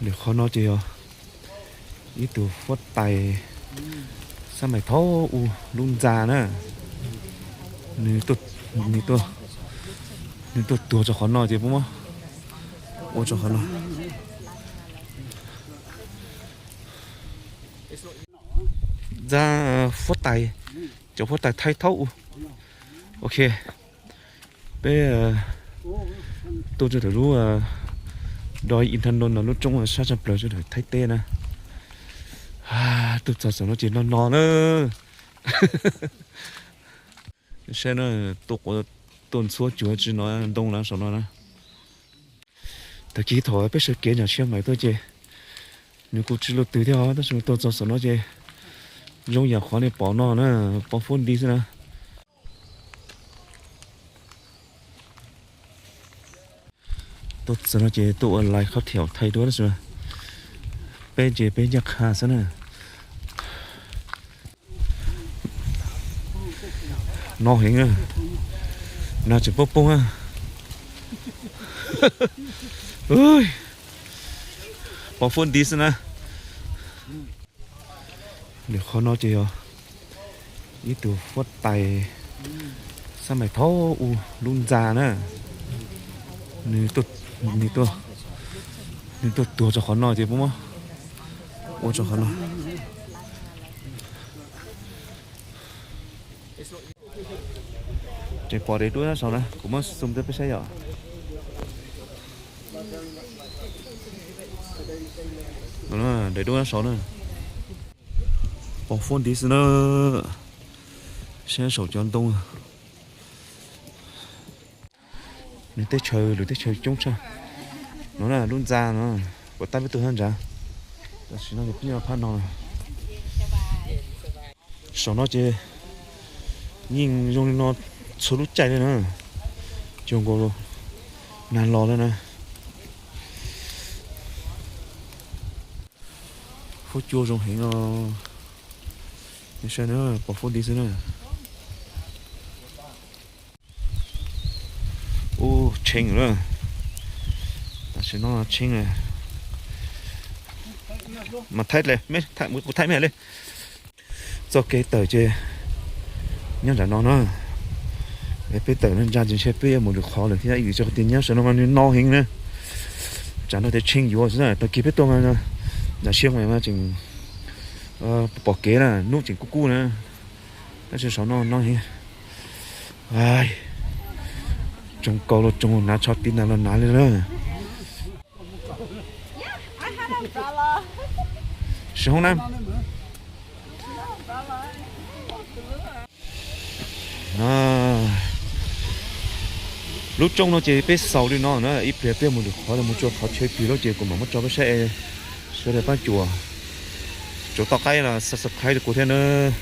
Lwm qhov no ces yog ib tug huab tais xab mais thaum ub lub ntxa na. Nws, nws tuaj tuag rau qhov no ces puas muab ua rau qhov no. Ntxa huab tais, cov huab tais Thaib thaum ub. Ok, peb tuaj rau ntawm lub do Inthanon no, lub roob sab tshaj plaws rau ntawm Thaib teb na. Tuaj txog saum no ces no no na. Saib na, tuaj quav, tuaj ntxhuab cuag tsi no ntoo na saum no na. Tag kis thaum peb sawv kev nram Xia Mais tuaj ces nws kuj tsis luaj twg thiab os, tab sis mas tuaj txog saum no ces zoo yam qhov nej pom no na, pom fuab nti xwb na. Tuaj txog no ces tuaj ua lais khab thiam thaij dua tab sis mas peb ces peb ncaj qha xwb na. No heev na, nas tseem poob poob na. Pom fuab nti xwb na. Lwm qhov no ces yog ib tug huab tais xab mais thaum ub lub ntxa na. Nws, nws tuaj tuag rau qhov no ces puas muab ua rau qhov no. Ces pom daim duab saud na, kuv muab zoom rau peb saib yom. Daim duab saud na, pom fuab nti xwb na. Saib saum cov ntoo. Nws teb chaws, lwm teb chaws coob tshaj. No na lub ntxa no, puas tab peb tuaj nyob ntawd. Tam sim no ces peb nyob phab no. Saum no ces yeej zoo li no txhua lub caij li na, cuag nkaus nag los lawm na. Huab cua zoo heev os. Nej saib na, pom fuab nti xwb na. Ub, tshee lawm. Tam sim no tshee. Mas thaij, kuv thaij mej li. Txoj kev tawm ces nyob nram no na. Es peb tawm no ntsa ces ntshe peb yuav mus lwm qhov lawm thiab, ib vim rau qhov tias nyob saum no mas nws no heev na. Tsam no tias tshee yuav xwb na, tag kis peb tuaj mas nram Siab Maim mas tseem pom kev na, hnub tseem kub kub na. Tab sis saum no no heev. Tsoos kaus los tsoos, hnav tsho tiv nas los hnav li na. Sib hoob na. Lub roob no ces peb xaus li no na, ib pliag peb mus lwm qhov, mus tsua qhov chaw twg lawm ces kuv mam muab tso peb saib. Sawv daws pab cuam, tsuav toj qaib los subscribe rau kuv thiab nawb.